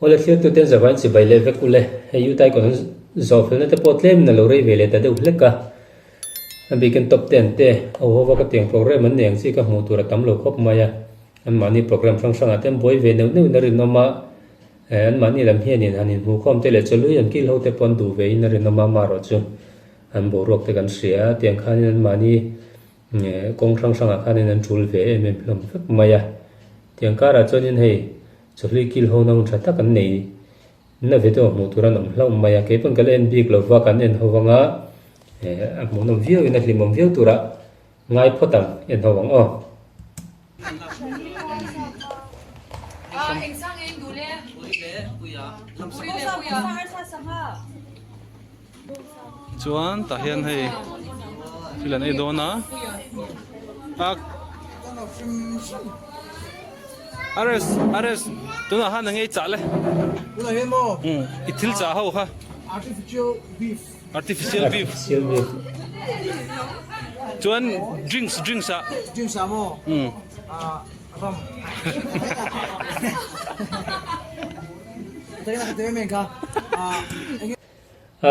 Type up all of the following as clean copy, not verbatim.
Awle thlir tuten zavain chibai leh vek ule. Hei U Taikon an zawh felna te pawh tlemin a lo rei ve leh ta deuh hlek a. A bikin top ten te ho ho va ka tiang program an nei ang chi ka hmuh tur a tam lo khawp mai a. Anmahni program hrang hrangah te an buai ve neuh neuhin a rinawm a. Anmahni lam hianin han inhmuhkhawm te leh chawlui an kil ho te pawh an duh vein a rinawm a, amaherawhchu an boruak te kan hria a. Tiang khanin anmahni kawng hrang hrangah khanin an tul ve em em hlawm vek mai a. Tiang karah chuanin hei Chawhlui kil ho naun tha tak an nei na video hmuh tur an awm hlauh mai a, kei pawn ka la en bik lo va, kan en ho vanga a hmuhnawm viau in a hlimawm viau tura ngai phawt ang en ho ang aw. Chuan tah hian hei thil an ei dawn a a Ares Ares tunah khan eng ei chah le Tunah hian maw umm i thil chah ho kha Artificial beef Artificial beef Artificial beef Chuan drinks drinks ah Drinks ah maw umm ah ram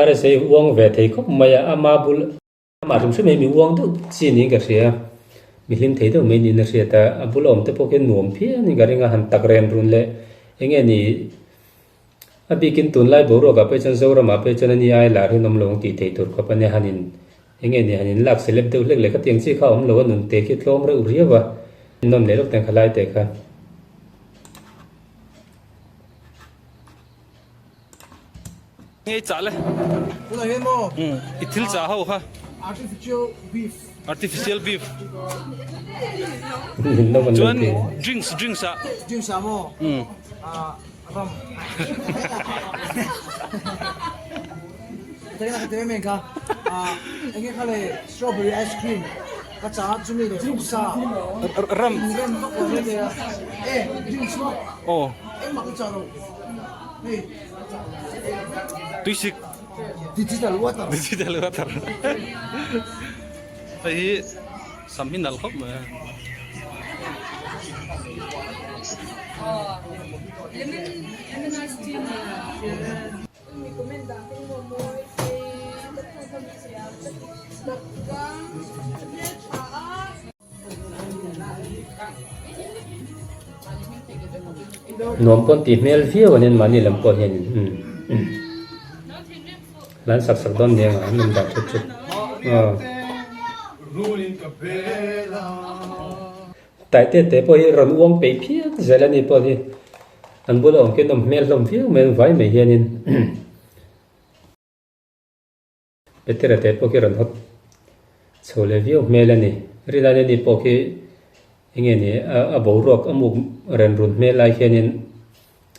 RSA uang ve thei khawp mai a, ama bul amah hrim hrim hi mi uang deuh chi niin ka hria, mi hlim thei deuh mai niin a hriat a, a bula awm te pawh khian nuam phian in ka ring a, han tak ren run leh eng nge ni a bikin tunlai boruak ah pawh hi chuan Zoram ah pawh hi chuan ani ai lar hi an awm lo ang tih thei tur khawp a nia, han in eng nge ni han in lak celeb deuh hlek leh khatiang chi kha a awm lo a, nun te khi tlawm reuh riau a, nawm leh lawk ten kha lai te kha. Ngei chah le. Tunah hian maw? Umm i thil chah ho kha. Artificial beef. Artificial beef. Chuan drinks drinks ah. Drinks ah maw? Umm. Ah ram. Ah enge kha le strawberry ice cream. Ka chah a chumi leh sa. Ram. Ram vak lo mai thei a. E drinks maw? Aw. Engmah ka chah lo. Hei. Tuisik. Digital water. Digital water. Hei hi sam hi nal khawp mai a. Lemon lemon ice tea. Nuam pawn tih hmel viau an en mahni lam pawh hian in hlan sak sak dawn nia an awm dan thut chu aw Taite te pawh hi rawn uang peih phian zel a ni pawh hi an bula awm khian awm hmel hlawm viau mai an vai mai hianin Petera te pawh khi rawn hawt chho leh viau hmel a ni. Rilai ani pawh khi enge ni a boruak a muk ren run hmel lai khianin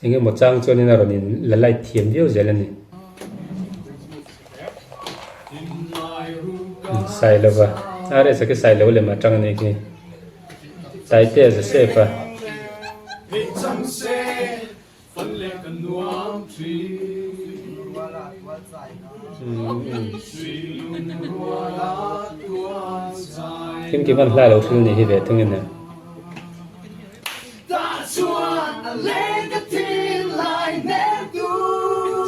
eng emaw chang chuanin a rawn in la light thiam viau zel a ni. Sailova RS a khi Sailo lem atang a nih khi. Taitea Joseph a. Thimkim an hlai lo thil nih hi ve thung in a.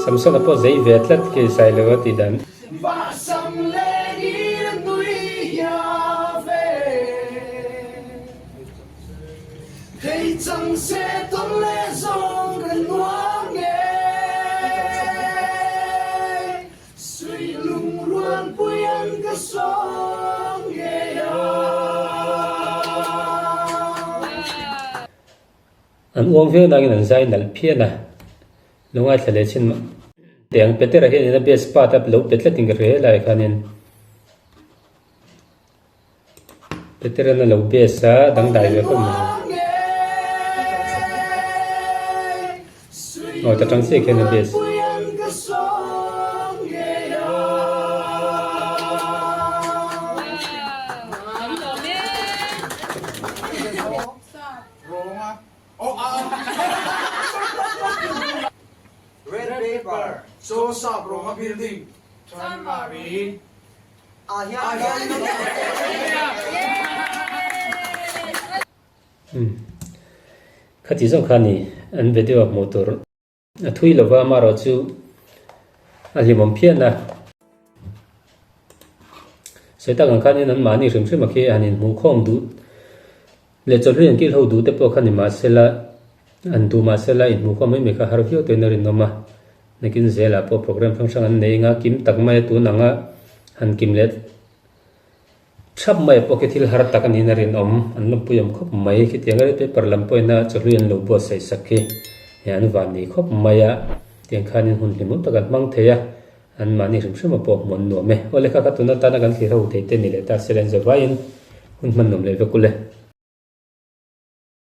Samson a pawh zei ve tlat khi sai lo a tih dan. An uang viau nangin an zai nalh phian a, lo ngaithla leh chin teh ang Petera hianin a best part a lo pe tlatin ka hria helaiah khanin. Peteran a lo base a dangdai ve khawp mai. Aw ta tang chiah khian a base. Khati zawng kha ni an video hmuh tur. A thui lova amaherawhchu a hlimawm phian a. Sawi tak ang khanin anmahni hrim hrim a khi han inhmuhkhawm duh leh chawlhlui an kilho duh te pawh kha ni mahsela an duh mahsela inhmuhkhawm mai mai kha har viau tawhin a rinawm a. Nakin zelah pawh program hrang hrang an nei anga kim tak maia tun anga han kim leh Thap mai pawh khi thil har tak a niin a rinawm, an lawmpui awm khawp mai. Khitiang red paper lam pawhin a chawhlui an lo buatsaih sak khi an van ni khawp mai a, tiang khanin hun hlimawm tak an hmang thei a, an mahni hrim hrim a pawh hmuh an nuam e. Aw lekha kha tuna tana kan thlir ho thei te ni leh ta se len zavaiin hun hman nuam leh vek ule.